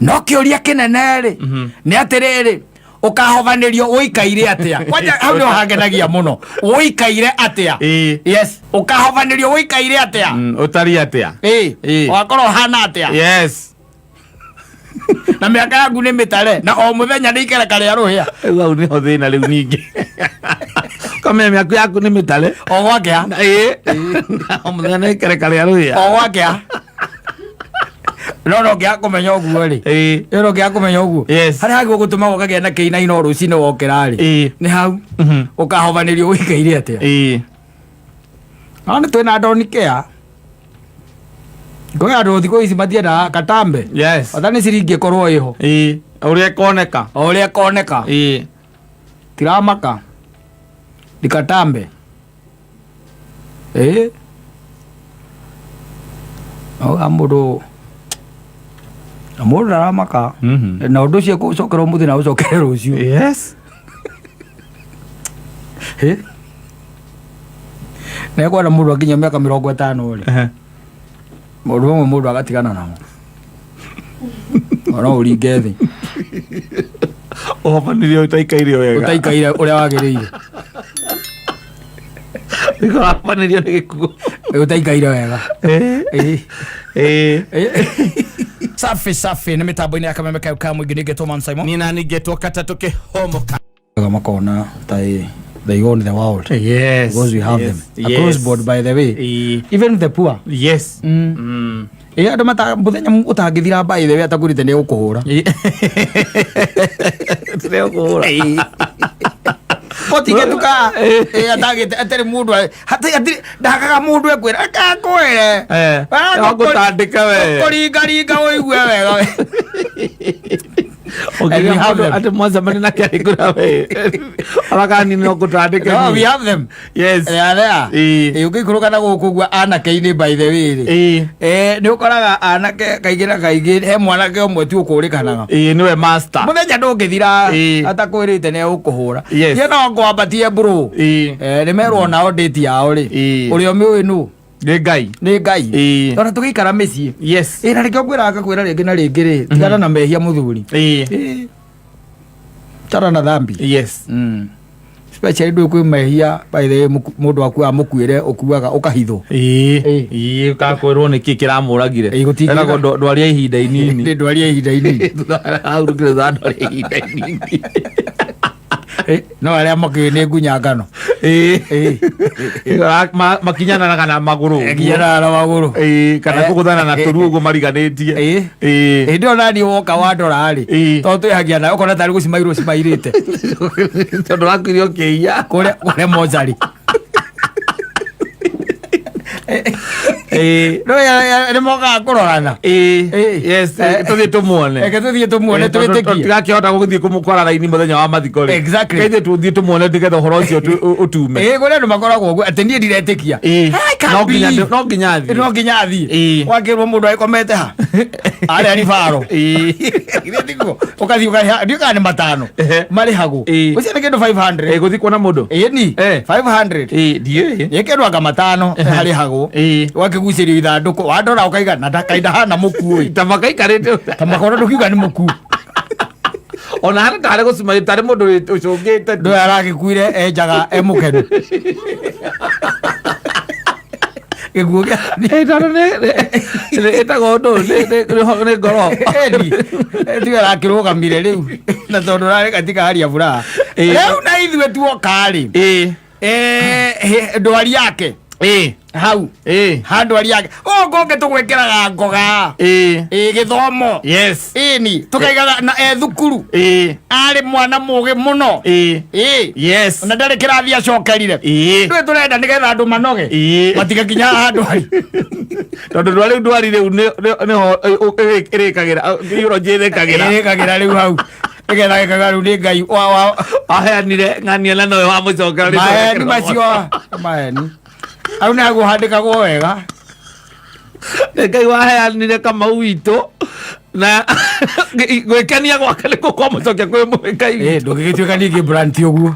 No kĩũria kĩnene rĩ nĩ atĩrĩrĩ, ũkahobanĩrio ũikaire atĩa? Kwanja hau nĩho hangenagia mũno, ũikaire atĩa? Yes, ũkahobanĩrio ũikaire atĩa? Ũtariĩ atĩa? Ũgakorwo ũhana atĩa? Na mĩaka yaku nĩ mĩtare na o mũthenya nĩ ikereka rĩa rũhĩa. Rĩu hau nĩho thĩna rĩu ningĩ. Ũkamenya mĩaka yaku nĩ mĩtare. O gwakĩa. Na o mũthenya nĩ ikereka rĩa rũhĩa. O gwakĩa. No ngĩaga kũmenya ũguo rĩ, no ngĩaga kũmenya ũguo, harĩa hagĩ gũtũma ũkagĩa na kĩinaino o rũcinĩ wokĩra rĩ, nĩ hau ũkahobanĩrio ũikaire atĩa. No nĩ twĩna ndoni kea kwĩ andũ thikũ ici matiendaga katambe. Bata nĩ ciringi ĩkorwo ĩho. Ũrĩa ĩkoneka. O ũrĩa ĩkoneka. Tiramaka ndikatambe. Auga mũndũ na mũndũ ndaramaka. Na ũndũ ũcio ũcokera ũmũthĩ na ũcokere rũciũ. Na kwenda mũndũ akinya mĩaka 50 rĩ, mũndũ ũmwe mũndũ agatigana namo no ũringe thĩ. Ũhobanĩrio ũtaikaire wega. Ũtaikaire ũrĩa wagĩrĩire. Ũhobanĩrio nĩ gĩkuũ. Ũtaikaire wega. Safi safi, nĩ mĩtambo-inĩ ya Kameme kayo ka mũingĩ, nĩngetwo Man Simon. Nina nĩngetwo katatũ kĩhomoka. Makona ta they own the world. Because we have them across board, by the way, even the poor. Ĩ andũ mata mũthenya ũtangĩthira, by the way, atakwĩrĩte nĩ ũkũhũra. Tũrekũhũra. Otingetuka atagĩte atarĩ mũndũ ndagaga mũndũ ekwĩra akakwĩre. Agũtandĩka we. Kũringaringa ũigue wega. And we have them. Atĩ mwacemania nake arĩkũra we arakani no ngũtandĩke. No, we have them. They are there. Ĩ, ũngĩikũrũka na gũkũ ũguo anake-inĩ, by the way rĩ, nĩ ũkoraga anake kaingĩ na kaingĩ he mwanake ũmwe tu ũkũrĩkanaga. Ĩĩ, nĩwe master. Mũthenya ndũngĩthira atakwĩrĩte nĩ ũkũhũra. Ye no ngwambatie bro. Nĩ merwo nao date yao rĩ, ũrĩa ũmĩũĩ nũ? Nĩ Ngai. Nĩ Ngai. Tondũ tũgĩikara mĩciĩ. Ĩ, na nĩkĩo ngwĩraga ngakwĩra rĩngĩ na rĩngĩ rĩ, tigana na mehia mũthuri. Tigana na dhambi. Especially ndũĩ kwĩ mehia, by the way, mũndũ akuaga mũkuĩre ũkuaga ũkahithwo. Ĩĩ, ũkakwĩrwo nĩkĩ kĩramũragire. Ĩĩ, Ĩragwo ndwari ya ihinda inini. Nĩ ndwari ya ihinda inini. Ahurũkire thutha wa ndwari ya ihinda inini. No arĩa makĩũĩ nĩ ngunyangano. Makinyananaga na magũrũ ũguo. Kinyananaga na magũrũ. Ĩĩ, kana kũgũthana na tũru ũguo mariganĩtie. Hĩndĩ ĩyo naniĩ woka wandora rĩ, tondũ twĩhagia nawe ũkona tarĩ gũcimairwo cimairĩte. Tondũ wakuire ũkĩiya. Kũrĩa mocarĩ. No nĩ mokaga kũrorana. Yes, tũthiĩ tũmuone. Reke tũthiĩ tũmuone twĩtĩkie. Tũtigakĩhota gũthiĩ kũmũkora raini mũthenya wa mathiko rĩ. Kaithe tũthiĩ tũmuone nĩgetha ũhoro ũcio ũtume. Ĩĩ, kũrĩ andũ makoragwo ũguo atĩ niĩ ndiretĩkia. I can't No nginya believe. No nginya athiĩ. No nginya athiĩ. Wakĩrwo mũndũ agĩkomete ha arĩa ribaro. Githĩ tiguo? Ũgathiĩ ũkarĩha, ndiũĩ kana nĩ 500 marĩhagwo. Ũcio nĩ kĩndũ 500. Gũthiĩ kuona mũndũ. Ĩni. 500. Ndiũĩ. Nĩ kĩndũ anga 5 harĩhagwo. Ũgakĩgucĩrio ithandũkũ, wandora ũkaiga na ndakainda hana mũkuũ. Ta makaikarĩte. Ta makona ndũkiuga nĩ mũkuũ. Ona hana tarĩ gũcuma tarĩ mũndũ ũcũngĩte. Ndũĩ aragĩkuire enjaga e mũkenu. Gĩkuũ gĩa Tondũ ĩtagwo ũndũ nĩ ngoro. Eni, tiwe arakĩrũgamire rĩu na tondũ rarĩ katika hali ya furaha. Rĩu na ithuĩ tuoka rĩ, ndwari yake hau ha ndwari yake ũngũngĩ tũgwĩkĩraga ngoga. Ĩ, gĩthomo. Ĩni tũkaigaga na e thukuru arĩ mwana mũgĩ mũno. Ĩ, na ndarĩ kĩrathi acokerire. Ndũĩ tũrenda nĩgetha andũ manoge matigakinya handũ hari. Tondũ ndwari rĩu ndwari rĩu nĩho ĩrĩkagĩra eulogy ĩrĩkagĩra. Ĩrĩkagĩra rĩu hau nĩgetha gĩkaga rĩu nĩ Ngai wa Aheanire ng'ania na nowe wamũcokera. Maheni macio maheni hau nĩ haguo handĩkagwo wega. Nĩ Ngai waheanire Kamau witũ na gwĩkenia gwake nĩ kwamũcokia kwĩ Ngai witũ. Ndũngĩgĩtuĩka ningĩ brand ũguo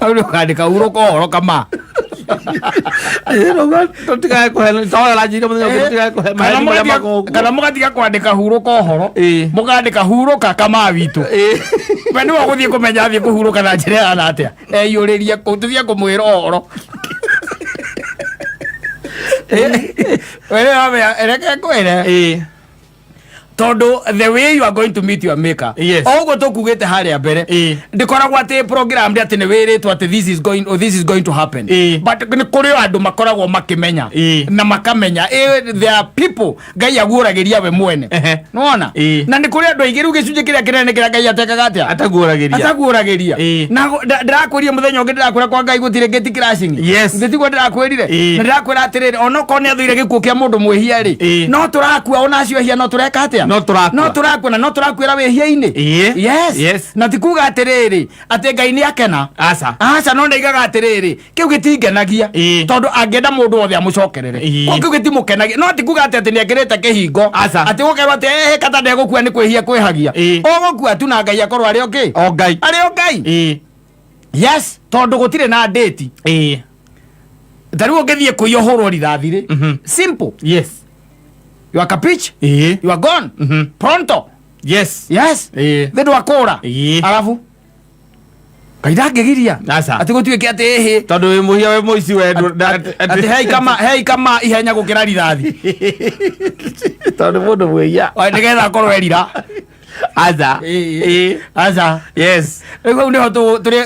hau nĩ ũkandĩka urũka ũhoro kama. Tũtigae kũhe tondũ aranjĩire mũthenya ũngĩ tũtigae kũhe Kana maheni marĩa mũgatiga- makoragwo kana mũgatiga kwandĩka hurũka ũhoro Ĩĩ. mũkandĩka hurũka kamaa witũ Ĩĩ. we nĩwe ũgũthiĩ kũmenya athiĩ kũhurũka na njĩra ĩhana atĩa eyũrĩrie kũ tũthiĩ kũmwĩra ũhoro we nĩwamenya reke ngwĩre Ĩĩ. tondũ the way you are going to meet your maker Yes. o ũguo tũkugĩte harĩa mbere Ĩĩ. ndĩkoragwo atĩ program atĩ nĩ wĩrĩtwo atĩ this is going, or this is going to happen Ĩĩ. but nĩ kũrĩ o andũ makoragwo makĩmenya Ĩĩ. na makamenya there are people ngai aguũragĩria we mwene Ehe. nĩwona Ĩĩ. na nĩ kũrĩ andũ aingĩ rĩu gĩcunjĩ kĩrĩa kĩnene kĩrĩa ngai atekaga atĩa Ataguũragĩria. ataguũragĩria Ĩĩ. na ndĩrakwĩrire mũthenya ũngĩ ndĩrakwĩra kwa ngai gũtirĩ gate crashing Yes. ndĩtiguo ndĩrakwĩrire Ĩĩ. na ndĩrakwĩra atĩrĩrĩ onokorwo nĩ athũire gĩkuũ kĩa mũndũ mwĩhia rĩ Ĩĩ. no tũrakua ona acio ehia no tũreka atĩa No tũrakua. no tũrakua na no tũrakuĩra wĩhia-inĩ Ĩĩ. yes Yes. na ti kuga atĩrĩrĩ atĩ ngai nĩ akena Aca. aca no ndaigaga atĩrĩrĩ kĩu gĩtingenagia Ĩĩ. tondũ angĩenda mũndũ wothe amũcokerere Ĩĩ. Ko kĩu gĩtimũkenagia no ti kuga atĩ atĩ nĩekĩrĩte kĩhingo Aca. atĩ gũkerwo atĩ ehe kata ndegũkua nĩ kwĩhia kwĩhagia Ĩĩ. ũgũkua tu na ngai akorwo arĩ o kĩ O Ngai. arĩ o ngai Ĩĩ. yes tondũ gũtirĩ na ndĩti Ĩĩ. ta rĩu ũngĩthiĩ kũiya ũhũrwo rithathi rĩ Mhm. simple Yes. you are kapich Ĩĩ. you are gone Mhm. pronto Yes. yes Ĩĩ. thĩ ndwakũra Ĩĩ. arabu ngai ndangĩgiria Aca. atĩ gũtuĩke atĩ ĩhĩ Tondũ wĩ mũhia wĩ mũici we atĩ hei kama hei kama ihenya gũkĩra rithathi Tondũ mũndũ mwĩhia. Oi, nĩgetha akorwo erira Aca. Ĩĩ. Ĩĩ. aca Yes. rĩu hau nĩho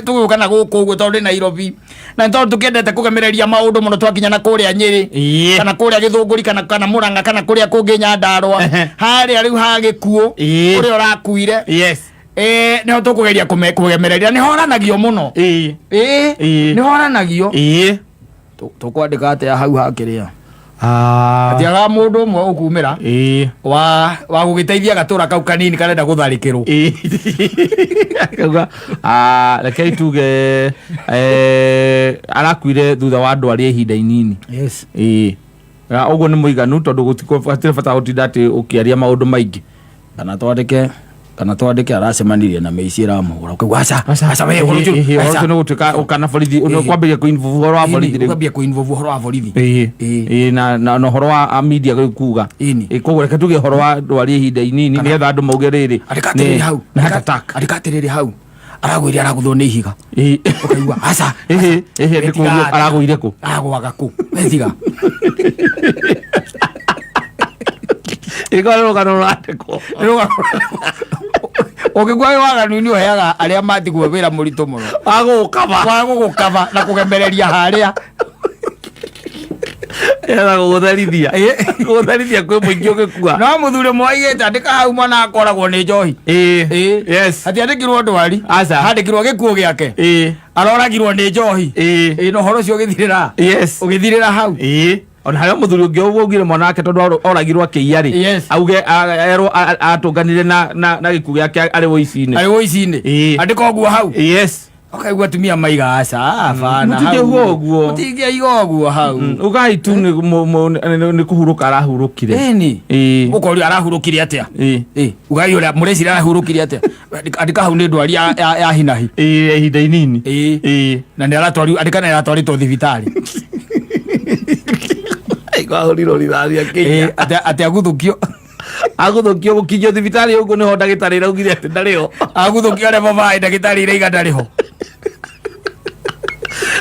tũgũka na gũkũ ũguo tondũ ndĩ Nairobi na nĩ tondũ tũkĩendete kũgemereria maũndũ mũno twakinya na kũrĩa Nyĩrĩ Ĩĩ. kana kũrĩa Gĩthũngũri kana kana Mũrang'a kana kũrĩa kũngĩ Nyandarũa Ehe. harĩa rĩu ha gĩkuũ Ĩĩ. ũrĩa ũrakuire Yes. Eh, nĩho tũkũgeria kũgemereria nĩ horanagio mũno Ĩĩ. ĩĩ Ĩĩ. nĩ horanagio Ĩĩ. Tũkwandĩka atĩa hau hakĩrĩa Ah. atiagaga mũndũ ũmwe ũkumĩra Ĩĩ. wa wa gũgĩteithia gatũra kau kanini karenda gũtharĩkĩrwo Ĩĩ. Akauga, ah, rekei tuge eh, arakuire thutha wa ndwari ya ihinda inini yes ĩĩ Na ũguo nĩ mũiganu tondũ gũtirĩ bata gũtinda atĩ ũkĩaria maũndũ maingĩ kana twandĩke kana twandĩke aracemanirie na mĩici ĩramũhũra ũkaigua aca aca we ũhoro ũcio- Ĩĩ, ũhoro aca." ũcio nĩ gũtuĩka ũkana borithi Ĩĩ. kwambĩrĩria kũ-involve ũhoro wa Ĩni, borithi rĩu ũkambia kũ-involve ũhoro wa borithi Ĩĩ. Ĩĩ. Ĩĩ, na na na ũhoro wa a media rĩu kuga Ĩni. Ĩĩ, koguo reke tuge ũhoro wa ndwari ya ihinda inini nĩgetha andũ mauge rĩrĩ andĩka nĩ- atĩrĩrĩ hau nĩ heart attack. andĩka atĩrĩrĩ hau aragwĩire aragũthwo nĩ ihiga Ĩĩ. ũkaigua aca Ĩhĩ, ĩhĩ, We ndĩkũria tiga atĩa. aragũire kũ agwaga kũ we tiga ĩkorwo nĩ rũgano rũrandĩkwo ũngĩkua wĩ waganu-inĩ ũheaga arĩa matigwo wĩra mũritũ mũno wa gũgũkaba wa gũgũkaba na kũgemereria harĩa etha gũgũtherithia gũgũtherithia kwĩ mũingĩ ũgĩkua no mũthuri ũmwe waigĩte andĩka hau mwana akoragwo nĩ njohi Ĩĩ. Ĩĩ. Yes. atiandĩkirwo ndwari Aca. handĩkirwo gĩkuũ gĩake Ĩĩ. aroragirwo nĩ njohi Ĩĩ. Ĩĩ, na ũhoro ũcio ũgĩthirĩra Yes. ũgĩthirĩra hau Ĩĩ. Ona harĩa mũthuri ũngĩ ũguo augire mwana wake tondũ oragirwo akĩiya rĩ Yes. auge erwo atũnganire na na na gĩkuũ gĩake arĩ ũici-inĩ arĩ ũici-inĩ Ĩĩ. andĩka ũguo hau Yes. ũkaigua atumia maiga aca bana Mũtingĩigua ũguo. mũtingĩiga ũguo hau Ugai tu nĩ nĩ kũhurũka arahurũkire. ĩni Ĩĩ. ũkorio arahurũkire atĩa Ĩĩ. Ĩ, ugai ũrĩa mũreciria arahurũkire atĩa andĩka hau nĩ ndwari ya hinahi Ĩĩ ihinda inini. Ĩĩ. Ĩĩ. Na nĩ aratwari andĩka nĩ aratwarĩtwo thibitarĩ Ahũrirwo rithathi Ĩĩ, akĩiya. atĩ aguthũkio Agũthũkio gũkinyio thibitarĩ ũguo nĩho ndagĩtarĩ iraugire atĩ ndarĩ ho. Aguthũkio arĩa babaĩ ndagĩtarĩ iraiga ndarĩ ho.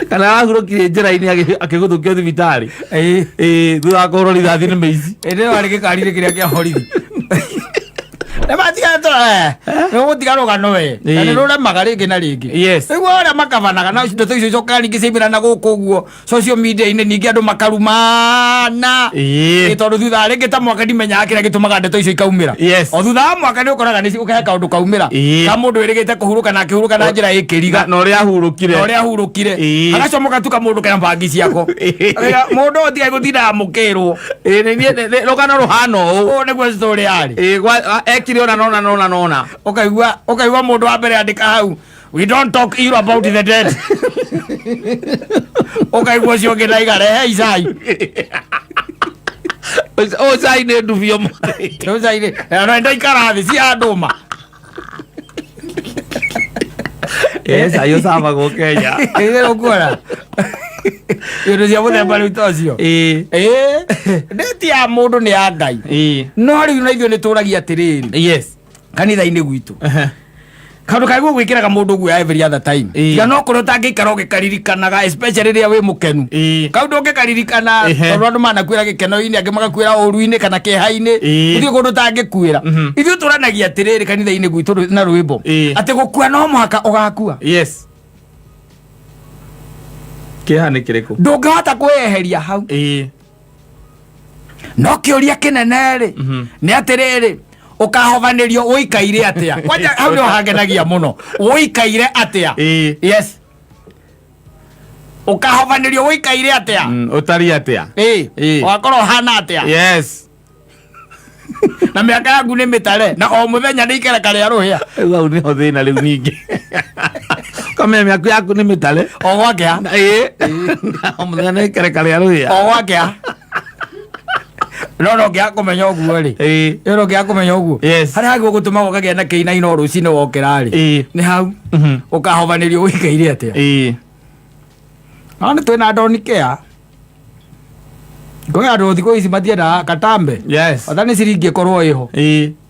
Kana arahurũkire njĩra-inĩ akĩgũthũkio thibitarĩ. Ĩĩ. Ĩĩ, thutha wa kũhũrwo rithathi nĩ mĩici. Ĩndĩ ĩyo arĩ gĩkari-inĩ kĩrĩa kĩa borithi nĩ matiga nĩ gũtiga rũgano we na nĩ Ĩĩ. rũremaga rĩngĩ na rĩngĩ Yes. rĩu ũrĩa makabanaga na ndeto icio icokaga ningĩ ciaimĩra na gũkũ ũguo social media-inĩ ningĩ andũ makarumana. Ĩĩ. Ĩ, tondũ thutha wa rĩngĩ ta mwaka ndimenyaga kĩrĩa gĩtũmaga ndeto icio ikaumĩra. Yes. O thutha wa mwaka nĩ ũkoraga nĩ ũkahe kaũndũ kaumĩra Ĩĩ. ka mũndũ wĩrĩgĩte kũhurũka na akĩhurũka na njĩra ĩkĩriga Na ũrĩa ahurũkire. Na ũrĩa ahurũkire. Ĩĩ. Agacomoka tu kamũndũ kena bangi ciako. Ĩĩ. Akauga, mũndũ ũyũ tiga gũtinda amũkĩrwo. Ĩĩ, rũgano rũhana ũũ. Ũũ nĩguo story yarĩ. Ĩĩ, ekire ũna nona nona nona. Ũkaigua mũndũ wa mbere andĩka hau we don't talk ill about the dead. Ũkaigua ũcio ũngĩ ndaiga rehe icai. Ũyũ cai nĩ ndubio mũthĩ. Rĩu cai rĩ, na ndaikara thĩ cia ndũma. Ĩĩ, cai ũcamagwo Kenya. Ĩĩ, ũkuona. Indo cia mũthemba rĩu ta ũcio. Ĩĩ, ndĩti ya mũndũ nĩ ya Ngai. No rĩu na ithuĩ nĩ tũragia atĩrĩrĩ, kanitha-inĩ gwitũ kaũndũ karĩa gwĩkĩraga mũndũ guoya every other time, tiga no kũrĩa ũtangĩikara ũgĩkaririkanaga, especially rĩrĩa wĩ mũkenu. Kau ndũngĩkaririkana, tondũ andũ manakuĩra gĩkeno-inĩ, angĩ magakuĩra ũru-inĩ kana kĩeha-inĩ. Gũtirĩ kũndũ ũtangĩkuĩra. Ithuĩ tũranagia atĩrĩrĩ kanitha-inĩ gwitũ na rwĩmbo, atĩ gũkua no mũhaka ũgakua. Yes, kĩeha nĩ kĩrĩkũ? Ndũngĩhota kwĩyeheria hau. No kĩũria kĩnene rĩ, nĩ atĩrĩrĩ, ũkahobanĩrio ũikaire atĩa? Kwanja hau nĩho hangenagia mũno, ũikaire atĩa? Yes, ũkahobanĩrio ũikaire atĩa? Ũtariĩ atĩa? Ũgakorwo ũhana atĩa? Na mĩaka yaku nĩ mĩtare, na o mũthenya nĩ ikereka rĩa rũhĩa. Rĩu hau nĩho thĩna rĩu ningĩ, kamenya mĩaku yaku nĩ mĩtare. O gwakĩa. Na o mũthenya nĩ ikereka rĩa rũhĩa. O gwakĩa. No ngĩaga kũmenya ũguo rĩ, ĩyo no ngĩaga kũmenya ũguo, harĩa hagĩrĩirwo gũtũma ũkagĩa na kĩinaino rũcinĩ wokĩra rĩ, nĩ hau ũkahobanĩrio ũikaire atĩa. No nĩ twĩna ndoni kea kwĩ andũ thikũ ici matiendaga katambe. Bata nĩ ciringi ĩkorwo ĩho.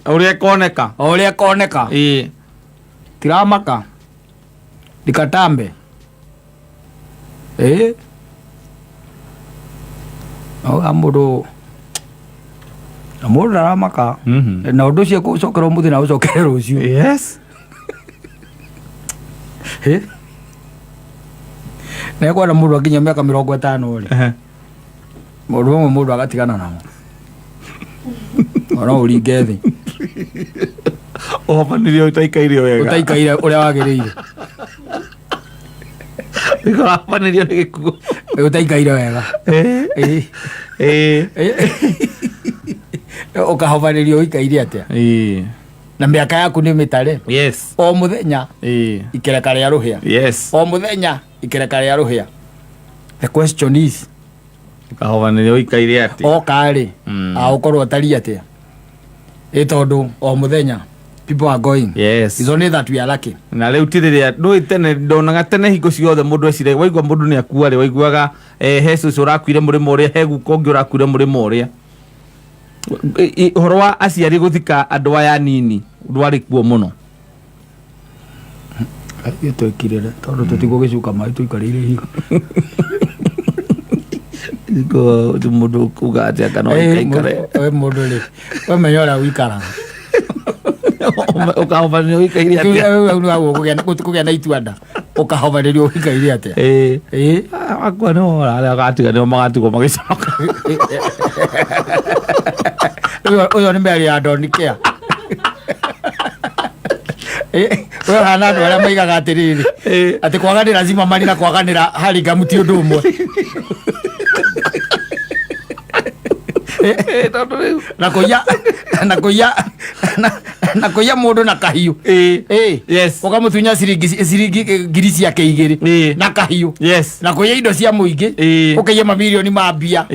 Ũrĩa ĩkoneka. O ũrĩa ĩkoneka. Tiramaka ndikatambe ĩ auga mũndũ na mũndũ ndaramaka. Na ũndũ ũcio kũcokera ũmũthĩ na ũcokere rũciũ. Ĩ? Na kwenda mũndũ akinya mĩaka 50 rĩ, mũndũ ũmwe mũndũ agatigana namo, no ũringe thĩ. Ũhobanĩrio ũtaikaire wega. Ũtaikaire ũrĩa wagĩrĩire. Ũhobanĩrio nĩ gĩkuũ. Ũtaikaire wega. Ĩ. Ĩ. Ũkahobanĩrio ũikaire atĩa, na mĩaka yaku nĩ mĩtare, o mũthenya ikereka rĩa rũhĩa, o mũthenya ikereka rĩa rũhĩa. The question is, Ũkahobanĩrio ũikaire atĩa? Oka rĩ, agũkorwo atariĩ atĩa? Ĩ tondũ o mũthenya people are going. It's only that we are lucky. Na rĩu ti rĩrĩa ndũĩ tene ndonaga tene hingo ciothe mũndũ ecire waigua mũndũ nĩ akua rĩ, waiguaga he cũcũ ũrakuire mũrĩmo ũrĩa, he guka ũngĩ ũrakuire mũrĩmo ũrĩa. Ũhoro wa aciari gũthika andũ aya anini ndwarĩ kuo mũno. Ithuĩ twekire tondũ tũtigũgĩcuka maĩ tũikarĩire ihiga. Ko ti mũndũ kuga atĩa kana waikaikare. We mũndũ rĩ, we menya ũrĩa ũikaraga. Ũkahobanĩrio ũikaire atĩa? Kũgĩa na itua nda, ũkahobanĩrio ũikaire atĩa? Ĩĩ. Akua nĩ wora, arĩa agatiga nĩo magatigwo magĩconoka. Ũyũ nĩ mĩario ya Don Care. We ũhana andũ arĩa maigaga atĩrĩrĩ, atĩ kwaganĩra Zimmerman na kwaganĩra Hurlingham ti ũndũ ũmwe. Tondũ rĩu na kũiya mũndũ na kahiũ. Ũkamũtunya ciringi 2,000 ciake na kahiũ, na kũiya indo cia mũingĩ, ũkaiya mamirioni ma mbia,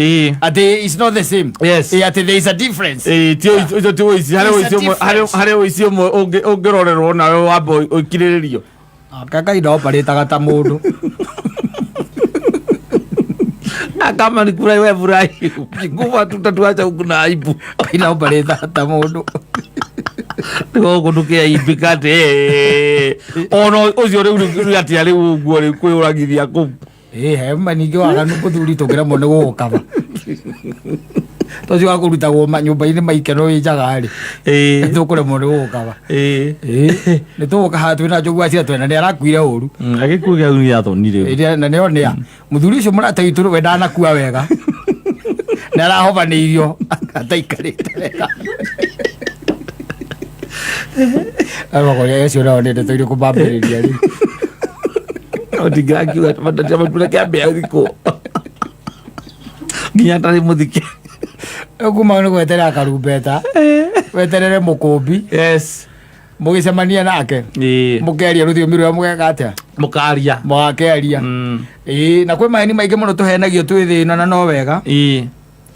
atĩ it's not the same. Atĩ there is a difference. Ĩĩ, ti ũcio ti ũici harĩ. It's a ũici ũmwe difference. Harĩ ũici ũmwe ũngĩrorerwo nawe wambe ũkirĩrĩrio. Kaka indoparĩtaga ta mũndũ. Na kama ni kura wewe furahi, ukikufa tutatuacha huku na aibu. Indoparĩtaga ta mũndũ. Nĩguo gũkũ ndũkĩaimbĩka atĩ ona ũcio rĩu rĩu atĩa rĩu ũguo rĩu kwĩũragithia kũu. Ĩ he ma ningĩ waganu mũthuri tũngĩremwo nĩ gũgũkaba tocio wa kũrutagwo nyũmba-inĩ maikeno wĩ njaga rĩ, tũkũremwo nĩ gũgũkaba. Ĩ nĩ tũgũka haha twĩna njogu acia twena nĩ arakuire ũru. Agĩkuo gĩa nĩ athoni rĩu. Ĩrĩa- na nĩo nĩa mũthuri ũcio mũrata witũ we ndanakua wega, nĩ arahobanĩirio ataikarĩte wega. Agoria acio nao nĩ ndeto irĩkũ mambĩrĩria rĩu? Ndingĩrakiuga kĩambĩa thikũ nginya atarĩ mũthike. Kuma nĩ gweterera karumbeta, weterere mũkũmbi, mũgĩcemania nake, mũkeria rũthiomi rũrĩa mũgeka atĩa. Mũkaria. Mũgakeria. Ĩĩ, na kwĩ maheni maingĩ mũno tũhenagio twĩ thĩ ĩno, na no wega.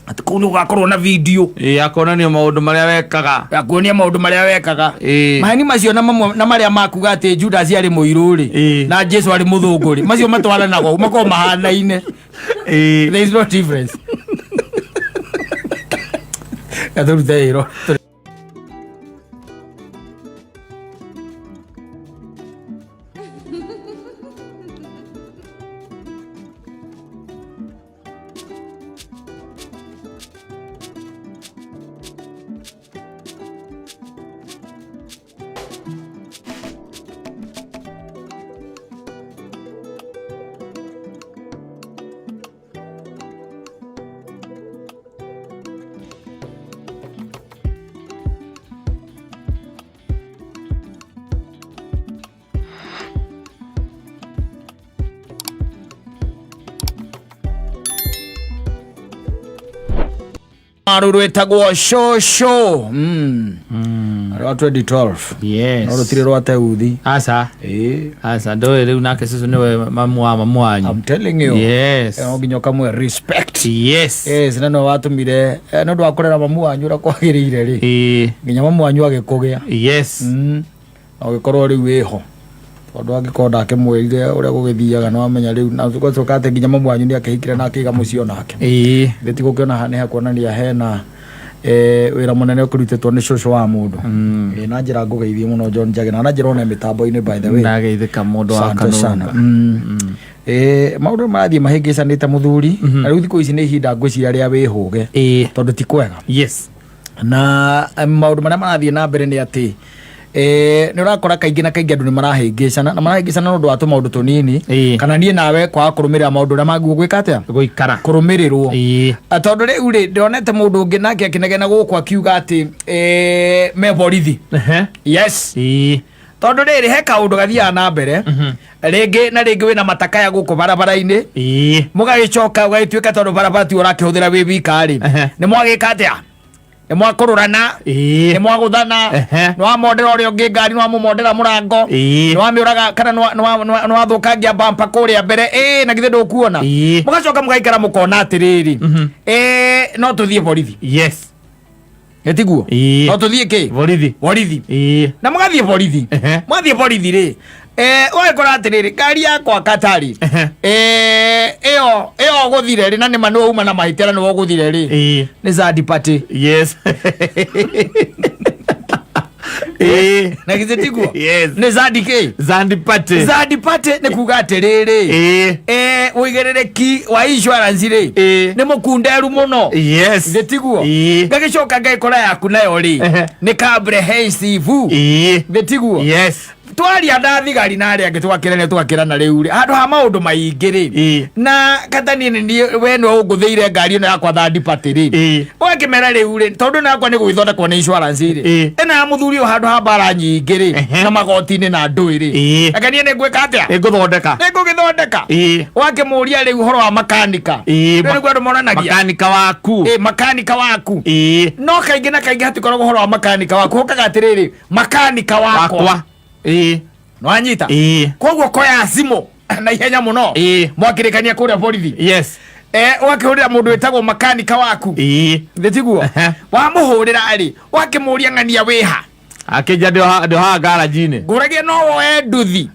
Atĩ kũu nĩ gũgakorwo na video. Ĩĩ, akonanio maũndũ marĩa wekaga. Ya kuonia maũndũ marĩa wekaga. Ĩĩ. Maheni macio na mamwe na marĩa makuga atĩ Judas arĩ mũirũ rĩ Ĩĩ. na Jesu arĩ mũthũngũ rĩ, macio matwaranaga ũguo, makoragwo mahanaine. Ĩĩ. There is no difference. Gatũrute ĩro. Rũrũ rwĩtagwo shosho rwa 2012. Yes. No rũtirĩ rwa teuthi. Aca. Ĩĩ. Aca, ndũĩ rĩu nake cũcũ nĩwe mamu wa mamu wanyu. I'm telling you. Yes. No nginya ũkamwe respect. Yes. Yes, na nĩwe watũmire nĩ ũndũ wa kũrera mamu wanyu ũrĩa kwagĩrĩire rĩ, Ĩĩ. nginya mamu wanyu agĩkũgĩa. Yes. Na ũgĩkorwo rĩu wĩho, tondũ angĩkorwo ndakĩmwĩrire ũrĩa gũgĩthiaga, nĩ wamenya rĩu na ũgacoka atĩ nginya mamu wanyu nĩ akĩhikire na akĩiga mũciĩ onake. Ĩĩ. Githĩ ti gũkĩona haha nĩ hakuonania hena wĩra mũnene ũkĩrutĩtwo nĩ cũcũ wa mũndũ. Na njĩra ngũgeithie mũno John Njagĩ, na njĩra one mĩtambo-inĩ, by the way. Ndageithĩka mũndũ wa Asante sana. kanũnga. Maũndũ marathiĩ mahĩngĩcanĩte mũthuri, na rĩu thikũ ici nĩ ihinda ngwĩciria rĩa wĩhũge, Ĩĩ. tondũ ti kwega. Yes. Na maũndũ marĩa marathiĩ na mbere nĩ atĩ nĩ ũrakora kaingĩ na kaingĩ andũ nĩ marahĩngĩcana, na marahĩngĩcana nĩ ũndũ wa tũmaũndũ tũnini. Ĩĩ. Kana niĩ nawe kwaga kũrũmĩrĩra maũndũ ũrĩa magwo gwĩka atĩa, Gũikara. Kũrũmĩrĩrwo. Ĩĩ. Tondũ rĩu rĩ, ndĩronete mũndũ ũngĩ nake akĩnegena gũkũ akiuga atĩ me borithi. Yes. Ĩĩ. Tondũ rĩrĩ, he kaũndũ gathiaga na mbere rĩngĩ na rĩngĩ, wĩna matakaya gũkũ barabara-inĩ, Ĩĩ. Mũgagĩcoka ũgagĩtuĩka tondũ barabara tiwe ũrakĩhũthĩra wĩ wika rĩ, nĩ mwagĩka atĩa? Nĩ mwakũrũrana, Ĩĩ. Nĩ mwagũthana, nĩ wamondera ũrĩa ũngĩ ngari, nĩ wamũmondera mũrango, Ĩĩ. Nĩ wamĩũraga kana nĩ wathũkangia bampa kũrĩa mbere, ĩĩ, na githĩ ndũkuona? Ĩĩ. Mũgacoka mũgaikara mũkona atĩrĩrĩ, no tũthiĩ borithi. Yes. Ĩtiguo? Ĩĩ. No tũthiĩ kĩ? Borithi. Borithi. Ĩĩ. Na mũgathiĩ borithi. Mwathiĩ borithi rĩ, ũgagĩkora atĩrĩrĩ, ngari yakwa katarĩ ĩyo ĩyo ũgũthire rĩ, na nĩma nĩwe uma na mahĩtia na nĩwe ũgũthire rĩ, Ĩĩ. Nĩ third party. Yes. Ĩĩ. Na githĩ tiguo? Yes. Nĩ third kĩ? Third party. Third party nĩ kuga atĩrĩrĩ, Ĩĩ. Ũigĩrĩrĩki wa insurance rĩ, Ĩĩ. Nĩ mũkunderu mũno. Yes. Githĩ tiguo? Ĩĩ. Ngagĩcoka ngagĩkora yaku nayo rĩ, Nĩ comprehensive. Ĩĩ. Githĩ tiguo? Yes. Twaria na thigari na arĩa angĩ, tũgakĩrania, tũgakĩrana rĩu rĩ, handũ ha maũndũ maingĩ rĩ, Ĩĩ. Na kata niĩ nĩ niĩ we nĩwe ũngũthĩire ngari ĩno yakwa third party rĩ, Ĩĩ. Ũgakĩmera rĩu rĩ, tondũ ĩno yakwa nĩ gũgĩthondekwo nĩ insurance rĩ, Ĩĩ. Ĩno ya mũthuri ũyũ handũ ha mbara nyingĩ rĩ, na magoti-inĩ na ndũĩ rĩ, Ĩĩ. Reke niĩ nĩ ngwĩka atĩa? Nĩngũthondeka. Nĩ ngũgĩthondeka. Ĩĩ. Ũgakĩmũria rĩu ũhoro wa makanika. Ĩĩ. Rĩu nĩguo andũ monanagia. Makanika waku. Ĩĩ, makanika waku. Ĩĩ. No kaingĩ na kaingĩ hatikoragwo ũhoro wa makanika waku, hokaga atĩrĩrĩ, makanika wakwa. Wakwa. Ĩĩ. Nĩwanyita? Ĩĩ. Koguo koya thimũ na ihenya mũno, Ĩĩ. Mwakĩrĩkania kũrĩa borithi, Yes. Ũgakĩhũrĩra mũndũ wĩtagwo makanika waku. Ĩĩ. Thĩ tiguo? Wamũhũrĩra rĩ, ũgakĩmũria, ng'ania wĩha? Akĩnja ndĩ haha garage-inĩ. Ngũragia no woe nduthi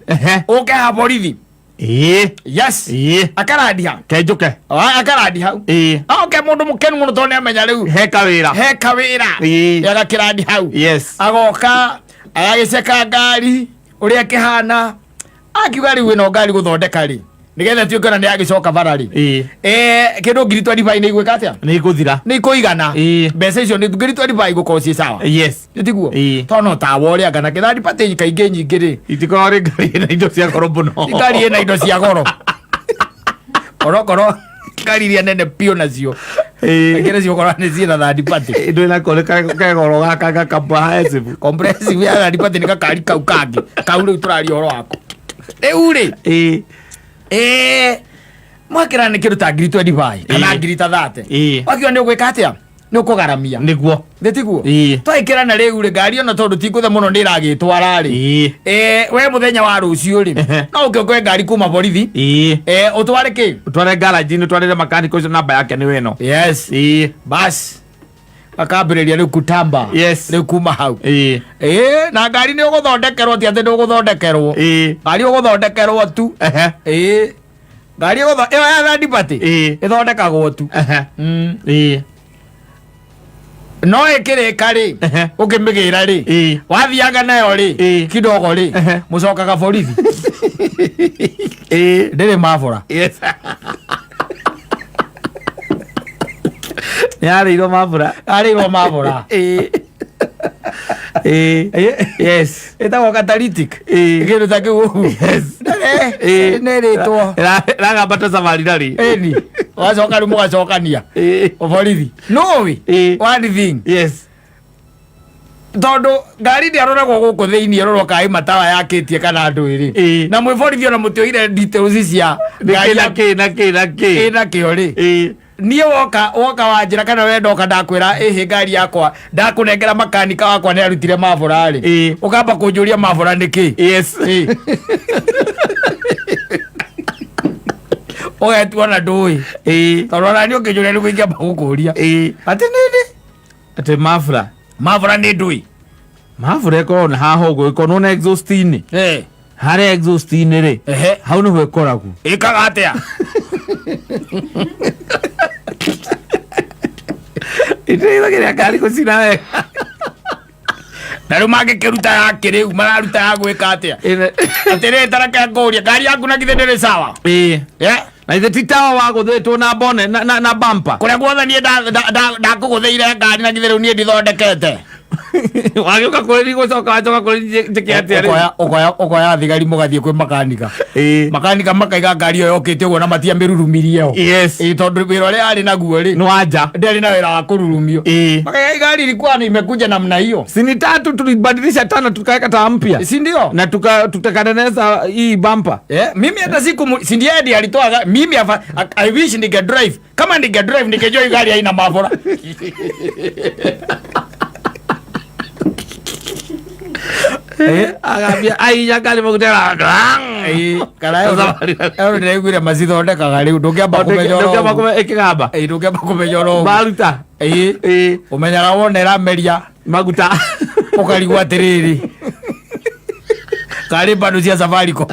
ũke ha borithi. Ĩĩ. Yes. Ĩĩ. Akarandi ha. Kenjũke. Akarandi hau. Ĩĩ. Oke mũndũ mũkenu mũno tondũ nĩamenya rĩu He kawĩra. He kawĩra. Ĩĩ. Agakĩrandi hau. Yes. Agoka agagĩceka ngari ũrĩa ĩkĩhana, akiuga rĩu ĩno ngari gũthondeka rĩ, nĩgetha tuĩke ona nĩ yagĩcoka bara rĩ, Ĩĩ. Kĩndũ 25,000 nĩ igwĩka atĩa? Nĩ igũthira. Nĩ ikũigana. Ĩĩ. Mbeca icio nĩ 25,000 igũkorwo ciĩ sawa. Yes. Tiguo? Ĩĩ. Tondũ no tawa ũrĩa anga na kĩthandi patĩ kaingĩ nyingĩ rĩ, Itikoragwo rĩ ngari ĩna indo cia goro mũno. Ti ngari ĩna indo cia goro, onokorwo ngari iria nene biũ nacio kaingĩ nĩcio ũkoraga nĩ ciĩna third party. Indo ĩna kore kegoro gaka gaka comprehensive. Comprehensive ya third party nĩ gakari kau kangĩ kau rĩu tũraria ũhoro wako rĩu rĩ. Ĩĩ. Mwakĩra nĩ kĩndũ ta 25,000 kana Ĩĩ. 30,000. Ĩĩ. Wakiuga nĩ ũgwĩka atĩa? Nĩ ũkũgaramia. Nĩguo. Nĩ tiguo? Ĩĩ. Twaĩkĩrana rĩu rĩ, ngari ona tondũ ti ngũthe mũno nĩ ĩragĩtwara rĩ. We mũthenya wa rũciũ rĩ, no ũke ũkoe ngari kuma borithi. Ũtware kĩ? Ũtware garage-inĩ, ũtwarĩre makanika ũcio, namba yake nĩ ĩno. Yes. Bas akambĩrĩria rĩu kutamba. Rĩu kuma hau. Na ngari nĩ ũgũthondekerwo, ti atĩ ndũgũthondekerwo. Ngari ũgũthondekerwo tu. Ngari ĩyo ya third party ĩthondekagwo tu. No ĩkĩrĩka rĩ, ũkĩmĩgĩra rĩ, wathianga nayo rĩ, kidogo rĩ, mũcokaga borithi. Ndĩrĩ mabora. Yes. Nĩ yarĩirwo mabura. Arĩirwo mabora. Yes. Ĩtagwo catalytic. Kĩndũ ta kĩu ũguo. Nĩ ĩrĩtwo. Ĩragamba ta safari rally. Ĩni wacoka rĩu mũgacokania borithi nũĩ. One thing, tondũ ngari ndĩaroragwo gũkũ thĩinĩ, ĩrorwo kaĩ matawa yakĩtie kana ndũĩ rĩ. Na mwĩ borithi ona mũtioire details cia ngari Nĩ kĩ na kĩ na kĩ na kĩ. Ĩna kĩo rĩ. Niĩ woka wanjĩra kana we ndoka ndakwĩra ĩhĩ ngari yakwa ndakũnengera makanika wakwa nĩ arutire mabũra rĩ, ũkamba kũnjũria mabũra nĩ kĩ. Ũgetua na ndũĩ, tondũ ona niĩ ũkĩnjũria nĩguo ingĩamba gũkũria atĩ nĩnĩ. Atĩ mabura. Mabũra nĩ ndũĩ. Mabura ĩkoragwo na haha ũguo, ĩkorwo na exhaust-inĩ. Harĩa exhaust-inĩ rĩ, hau nĩho ĩkoragwo. Ĩkaga atĩa? Ĩteithagĩrĩria ngari gũcina wega. Na rĩu mangĩkĩruta ya kĩrĩu mararuta ya gwĩka atĩa? Atĩrĩrĩ, tareke ngũrie, ngari yaku na githĩ ndĩrĩ sawa? Ĩĩ. Na ithe ti tawa wagũthĩtwo na bone na bumper. Kũrĩa guothe niĩ ndakũgũthĩire ngari, na githĩ rĩu niĩ ndithondekete? Wagĩũka kũrĩ niĩ, gũcoka wacoka kũrĩ niĩ njĩke atĩa rĩu? Ũkoya thigari mũgathiĩ kwĩ makanika. Makanika makaiga ngari ĩyo yokĩte ũguo na matiamĩrurumirie o. Ĩĩ, tondũ wĩra ũrĩa arĩ naguo rĩ, Nĩ wanja. Ndĩarĩ na wĩra wa kũrurumio. Makaiga gari ilikuwa ni imekuja namna hiyo. Si ni tatu tulibadilisha tano tukaweka taa mpya. Si ndio? Na tukatengeneza hii bumper. Mimi hata siku si ndiye ndiye alitoa mimi I wish ninge drive. Kama ninge drive ningejua hii gari haina mabora. Agambia ainya ngari maguta. Kana ĩyo ndĩraiguire macithondekaga rĩu ndũngĩamba kũmenya oro Ndũngĩamba ũguo. Ĩkĩgamba. Ndũngĩamba kũmenya oro ũguo. Maruta. Ũmenyaga wona ĩrameria maguta, ũkarigwo atĩrĩrĩ, karĩ bando cia Safaricom.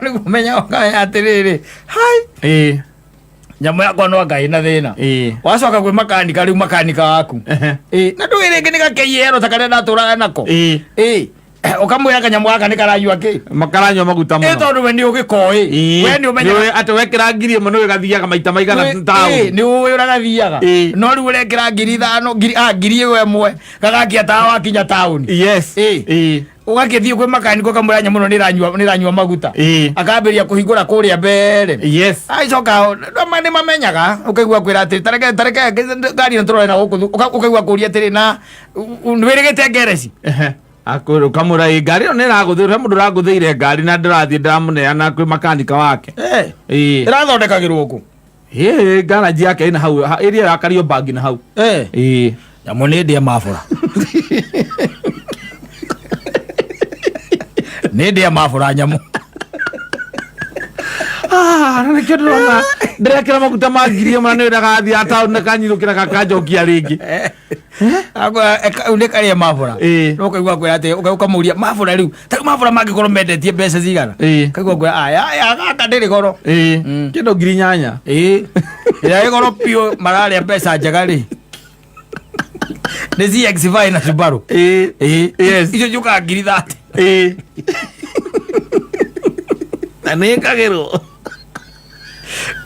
Nĩguo ũmenyaga ũkamenya atĩrĩrĩ, hai, nyamũ yakwa no anga ĩna thĩna. Wacoka kwĩ makanika rĩu, makanika waku. Na ndũĩ rĩngĩ nĩ gakeiero ta karĩa ndatũraga nako. Ũkamwĩra kanyamũ gaka nĩ karanyua kĩ. Makaranyua maguta mũno. Tondũ we nĩ ũgĩkoĩ, we nĩ ũmenyaga. Nĩ ũĩ atĩ wekĩra 1000 nĩ gathiaga maita maigana taũni. Nĩ ũĩ ũrĩa gathiaga. No rĩu ũrekĩra 5000, 1000 gagakia tawa wakinya taũni. Ũgakĩthiĩ kwĩ makanika ũkamwĩra nyamũ ĩno nĩ ĩranyua maguta. Akambĩrĩria kũhingũra kũrĩa mbere. Agĩcoka nĩ mamenyaga, ũkaigua kwĩra atĩ tareke ngari ĩno tũrore na gũkũ, ũkaigua kũria atĩrĩ, na nĩ wĩrĩgĩte ngereci. Akwĩra ũkamwĩra ĩ ngari ĩyo nĩ ĩragũthĩire, he mũndũ ũrangũthĩire ngari na ndĩrathiĩ ndĩramũneana kwĩ makanika wake. Ĩrathondekagĩrwo kũ? Ĩĩ, garage yake ĩna hau ĩrĩa ya Kariobangi na hau. Nyamũ nĩ ndĩe mabũra, nĩ ndĩe mabũra nyamũ. Ah, na nĩkĩo ndĩrona ndĩrekĩra maguta ma 1000 na nĩ ndagathiĩ taũni na kanyirũkĩra gakanjokia rĩngĩ. Kau nĩ karĩa mabũra. No ũkaigua kwĩra atĩ ũkamũria mabũra rĩu, ta rĩu mabũra mangĩkorwo mendetie mbeca cigana? Kaigua kwĩra aya aya gaka ndĩrĩ goro. Kĩndũ 8000. Ĩrĩa ĩ goro biũ mararĩa mbeca njega rĩ, nĩ CX-5 na Subaru. Icio ciũkaga 30,000. Na nĩ ĩkagĩrwo.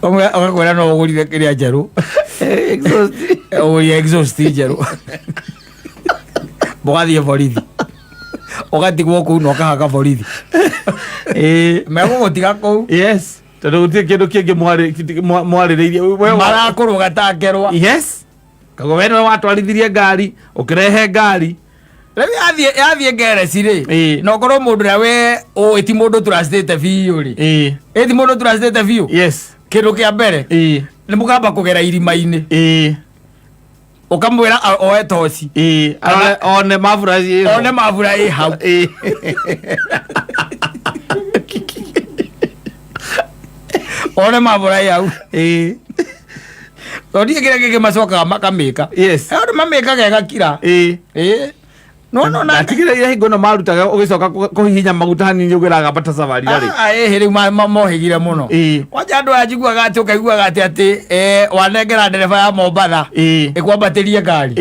Ũgakwĩra no ũgũrire kĩrĩa njerũ. Exhaust. Ũgũrire exhaust njerũ, mũgathiĩ borithi, ũgatigwo kũu na ũkahaka borithi. Megũgũtiga kũu. Yes, tondũ gũtirĩ kĩndũ kĩngĩ mwarĩrĩirie. Marakũrũga ta ngerwa. Yes, koguo we nĩwe watwarithirie ngari, ũkĩrehe ngari. Rĩu yathiĩ ngereci rĩ, na ũkorwo mũndũ ũrĩa we ũĩ ti mũndũ tũracitĩte biũ rĩ, ĩ ti mũndũ tũracitĩte biũ, kĩndũ kĩa mbere nĩ mũkamba kũgera irima-inĩ, ũkamwĩra oe toci. Arore one mabura ciĩho. One mabura ĩ hau. One mabura ĩ hau, tondũ niĩ kĩrĩa kĩngĩ macokaga makamĩka, andũ mamĩkaga ĩgakira. Ĩ no no na Ndatigire ira hingo ĩno marutaga ũgĩcoka kũhihinya maguta hanini ũgĩraga mbata safari rĩ. Ah, ĩhĩ rĩu mohĩgire mũno. Kwanja andũ aya njiguaga atĩ ũkaiguaga atĩ wanengera ndereba ya Mombatha ĩkwambatĩrie ngari.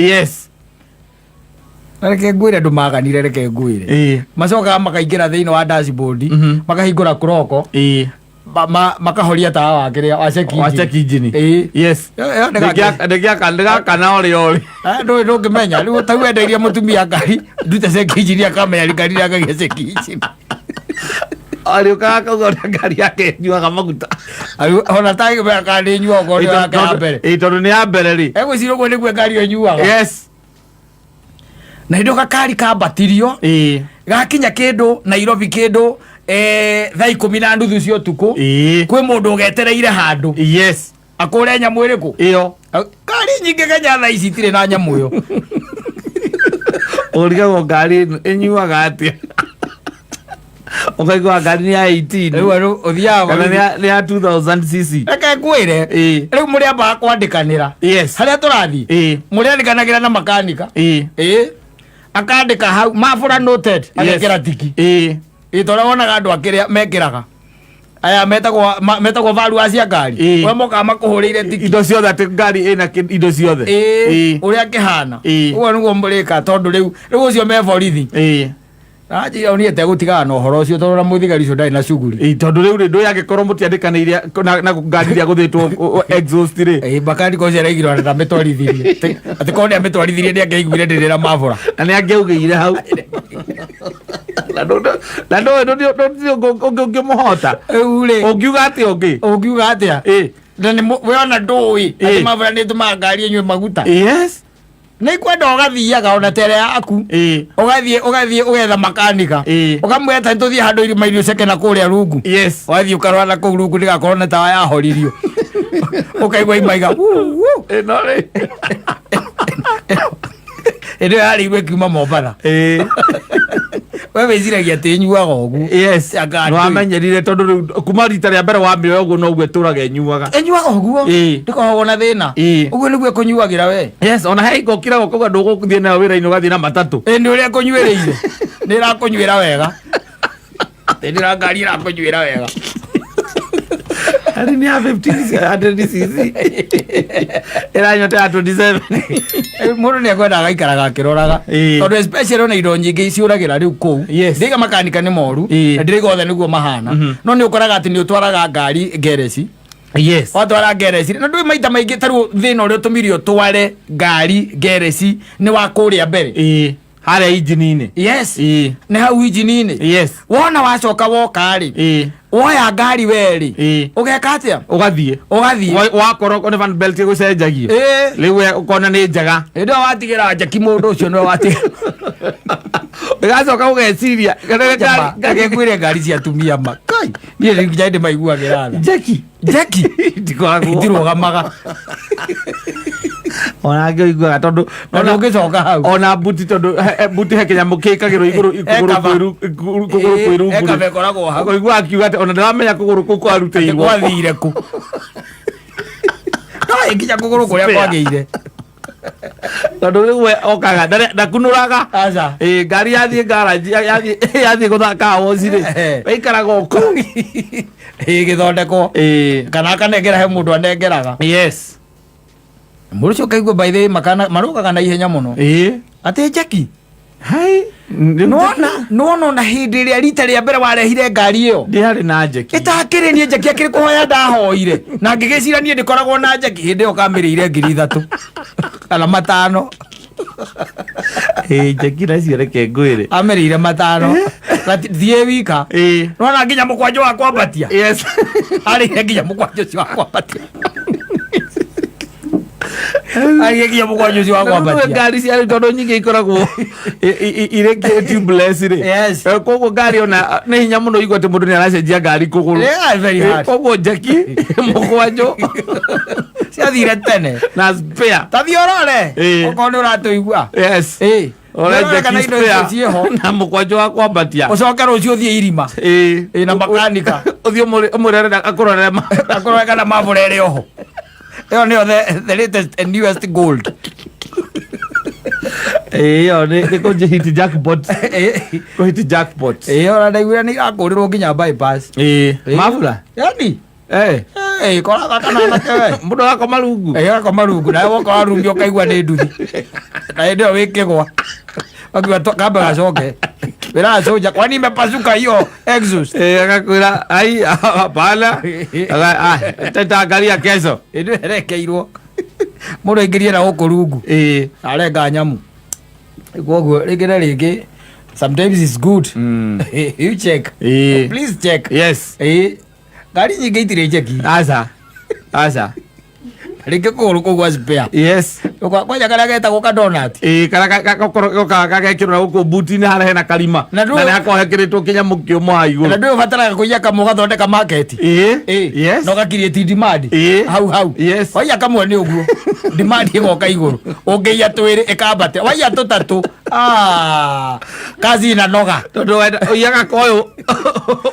Na reke ngwĩre andũ maganire, reke ngwĩre, macokaga makaingĩra thĩinĩ wa dashboard, makahingũra kũroko, makahoria tawa wa kĩrĩa wa check Wa engine. check engine. Ĩyo nĩ Ndĩgĩakana orĩ orĩ. Ah, ndũĩ ndũngĩmenya rĩu tau endeirie mũtumia ngari ndute check engine, akamenya ngari yakagia check engine. Arĩũkaga akauga ũrĩa ngari yake ĩnyuaga maguta. Ona tangĩmenya kana nĩ nyuaga okorwo nĩ yake ya mbere. Tondũ nĩ ya mbere rĩ. Egwĩciria ũguo nĩguo ngari ĩyo ĩnyuaga. Na hĩndĩ ĩyo gakari kambatirio, gakinya kĩndũ Nairobi kĩndũ thaa 10:30 cia ũtukũ, kwĩ mũndũ ũgetereire handũ akũre nyamũ ĩrĩkũ. Ĩyo. Ngari nyingĩ Kenya thaa ici itirĩ na nyamũ ĩyo. Ũrigagwo ngari ĩno ĩnyuaga atĩa, ũkaigua ngari nĩ ya 18 Rĩu rĩu ũthiaga kana nĩ ya 2000 cc. Reke ngwĩre, rĩu mũrĩambaga kwandĩkanĩra harĩa tũrathiĩ, mũrĩandĩkanagĩra na makanika, ĩĩ akandĩka hau mabura noted, agekĩra tiki. Ĩ tondũ wonaga andũ akĩrĩa mekĩraga aya metagwo metagwo value cia ngari, we mokaga makũhũrĩire tiki. Indo ciothe, atĩ ngari ĩna indo ciothe. Ĩĩ, ũrĩa kĩhana. Ũguo nĩguo mũrĩka, tondũ rĩu ũcio me borithi. Anjĩra niĩ tegũtigana na ũhoro ũcio, tondũ na mũthigari ũcio ndarĩ na cuguri. Tondũ rĩu rĩ ndũĩ angĩkorwo mũtiandĩkanĩire na ngari iria gũthĩtwo exhaust rĩ. Ĩĩ, makanika ũcio araigire ona ndamĩtwarithirie, atĩ korwo nĩamĩtwarithirie nĩangĩaiguire ndĩrĩra mabũra. Na nĩ angĩaugĩire hau na ndũĩ ndũtirĩ ũngĩ ũngĩmũhota. Rĩu rĩ, Ũngiuga atĩa ũngĩ? Ũngiuga atĩa? Na nĩ we ona ndũĩ atĩ mabũra nĩ ĩtũmaga ngari ĩnyue maguta. Nĩ kwenda ũgathiaga ona tere yaku, ũgathiĩ ũgetha makanika, ũkamwĩra ta tũthiĩ handũ irima-inĩ ũceke na kũrĩa rungu. Wathiĩ ũkarora na kũu rungu ndĩgakorwo na tawa yahoririo, ũkaigua imaiga "Wuu, wuu." Ĩno rĩ. Ĩndĩ ĩyo yarĩirwo ĩkiuma Mombatha. We wĩciragia atĩ ĩnyuaga ũguo. Anga ndũĩ. Nĩwamenyerire tondũ rĩu kuma rita rĩa mbere wamĩoya ũguo noguo ĩtũraga ĩnyuaga. Ĩnyuaga ũguo. Ndĩkoragwo na thĩna. Ũguo nĩguo ĩkũnyuagĩra we. Yes, ona he hingo ũkiraga ũkauga ndũgũthiĩ nayo wĩra-inĩ, ũgathiĩ na matatũ. Ĩ nĩ ũrĩa ĩkũnyuĩrĩire, nĩ ĩrakũnyuĩra wega, ĩ ndĩra ngari ĩrakũnyuĩra wega. Ari nĩ ya 1500 cc ĩranyua ta ya 27. Mũndũ nĩ ekwenda agaikaraga akĩroraga, tondũ especially ona indo nyingĩ ciũragĩra rĩu kũu. Ndiga makanika nĩ moru, na ndĩraiga othe nĩguo mahana, no nĩ ũkoraga atĩ nĩ ũtwaraga ngari ngereci. Watwara ngereci na ndũĩ maita maingĩ tarĩu thĩna ũrĩa ũtũmire ũtware ngari ngereci nĩ wa kũrĩa mbere. Harĩa injini-inĩ. Yes. Nĩ hau injini-inĩ. Wona wacoka woka rĩ, woya ngari we rĩ, ũgeka atĩa? Ũgathiĩ. Ũgathiĩ. Wakorwo nĩ fan belt ĩgũcenjagio. Rĩu we ũkona nĩ njega. Hĩndĩ ĩyo watigĩra njeki mũndũ ũcio nĩwe watigĩra. Ĩgacoka ũgeciria Reke ngwĩre, ngari cia atumia ma kai niĩ rĩu nginya ndĩ maiguagĩra tha. Njeki. Njeki. Ndikoragwo. Itirũgamaga. Ona angĩ ũiguaga tondũ Na ndũngĩcoka hau. Ona buti, tondũ buti he kĩnyamũ kĩkagĩrwo igũrũ kũgũrũ Ekaba. kũgũrũ kwĩrungu. Ekaba ĩkoragwo hau. Ũkaigua akiuga atĩ ona ndaramenya kũgũrũ kũu kwarutĩirwo. Gwathire kũ no nginya kũgũrũ kũrĩa Spare. kwagĩire. Tondũ rĩu we okaga ndakunũraga. Aca. Ĩ ngari yathiĩ ngaraji, yathiĩ gũthaka woci rĩ, waikaraga o kũu. Ĩgĩthondekwo kana akanengera he mũndũ anengeraga. Mũndũ ũcio ũkaigua by the way makana marũgaga na ihenya mũno, atĩ njeki. Hai. Nĩwona ona hĩndĩ ĩrĩa rita rĩa mbere warehire ngari ĩyo, Ndĩarĩ na njeki. Ĩtakĩrĩ niĩ njeki akĩrĩ kũhoya ndahoire na ngĩgĩcira niĩ ndĩkoragwo na njeki, hĩndĩ ĩyo kamĩrĩire 3000 kana 5. Ĩ njeki nacio reke ngwĩre. Amĩrĩire 5 na thiĩ wika. Nĩwona nginya mũkwanjũ wa kwambatia, arĩire nginya mũkwanjũ ũcio wa kwambatia. Agĩkia mũkwanjũ ũcio wa kwambatia. Ngari cia rĩu tondũ nyingĩ ikoragwo irĩ tubeless rĩ. Yes. Koguo ngari ona nĩ hinya mũno igua atĩ mũndũ nĩ aracenjia ngari kũgũrũ. Yeah, very hard. Koguo njeki mũkwanjũ Ciathire tene. Na spare. Ta thiĩ ũrore. Okorwo nĩ ũratũigua. Yes. Ũrore Ũrenja kana indo icio spare ciĩho. Na mũkwanjũ wa kwambatia. Ũcoke rũciũ ũthiĩ irima. Ĩĩ, na makanika. Ũthiĩ ũmwĩre arenda akũrorere Akũrore kana mabũra ĩrĩ oho. Ĩyo nĩyo the latest and newest gold. Ĩĩ, ĩyo nĩ kũhit jackpot. Kũhit jackpot. Ĩĩ, ona ndaiguire nĩ irakũrĩrwo nginya bypass. Ĩĩ. Mabura. Yani. Eh. Eh, koraga kana anake we. Mũndũ arakoma rungu. Eh, arakoma rungu. Nawe woka warungi ũkaigua nĩ nduthi. Na hĩndĩ ĩyo wĩ kĩgwa. Wakiuga kambe gacoke. Wĩra soja, kwani imepasuka hiyo exhaust? Eh, agakwĩra ai hapana. Ah, tutaangalia kesho. Hĩndĩ ĩyo ĩrekeirwo. Mũndũ aingĩrie na gũkũ rungu. Arenga nyamu. Koguo rĩngĩ na rĩngĩ sometimes it's good. You check. Please check. Yes. Ngari nyingĩ itirĩ njeki. Aca. Aca. Rĩngĩ kũgũrũ kũu gwa spare. Yes. Kwanja karĩa getagwo ka donut. Ĩĩ, karĩa gakorwo gagekĩrwo na gũkũ buti-inĩ harĩa hena karima. Na Na nĩ hakoragwo hekĩrĩtwo kĩnyamũ kĩũmũ haha igũrũ. Na ndũĩ ũbataraga kũiya kamwe ũgathondeka market. Ĩĩ. Yes. Na ũga create demand. Hau hau. Yes. Waiya kamwe nĩ ũguo. Demand ĩgoka igũrũ. Ũngĩiya twĩrĩ ĩkambate. Waiya tũtatũ. Ah, kazi inanoga. Tondũ wenda ũiyaga koyũ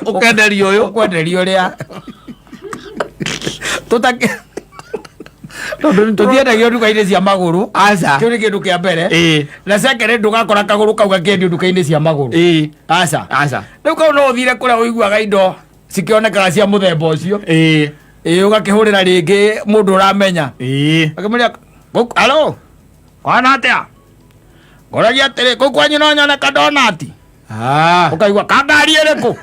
ũkenderio ũyũ. Ũkwenderio ũrĩa. Tũtakĩ Tondũ nĩ tũtiendagio nduka-inĩ cia magũrũ. Aca. Kĩu nĩ kĩndũ kĩa mbere. Ĩĩ. Na second, ndũgakora kagũrũ kau gakĩendio nduka-inĩ cia magũrũ. Ĩĩ. Aca. Aca. Rĩu kau no ũthire kũrĩa ũiguaga indo cikĩonekaga cia mũthemba ũcio. Ĩĩ, ũgakĩhũrĩra rĩngĩ mũndũ ũramenya. Akĩmũria, "Alo, kwana atĩa? Ngoragia atĩrĩ, kũu kwanyu no nyone ka donut?" Ah. Ũkaigua ka ngari ĩrĩkũ?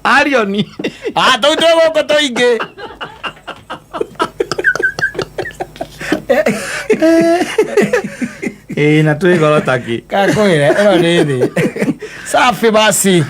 Arioni. Ah, tũu twĩ gũkũ tũingĩ. Ĩĩ, na twĩ goro taki. Kakwĩre ĩno nĩ thĩ. Safi basi.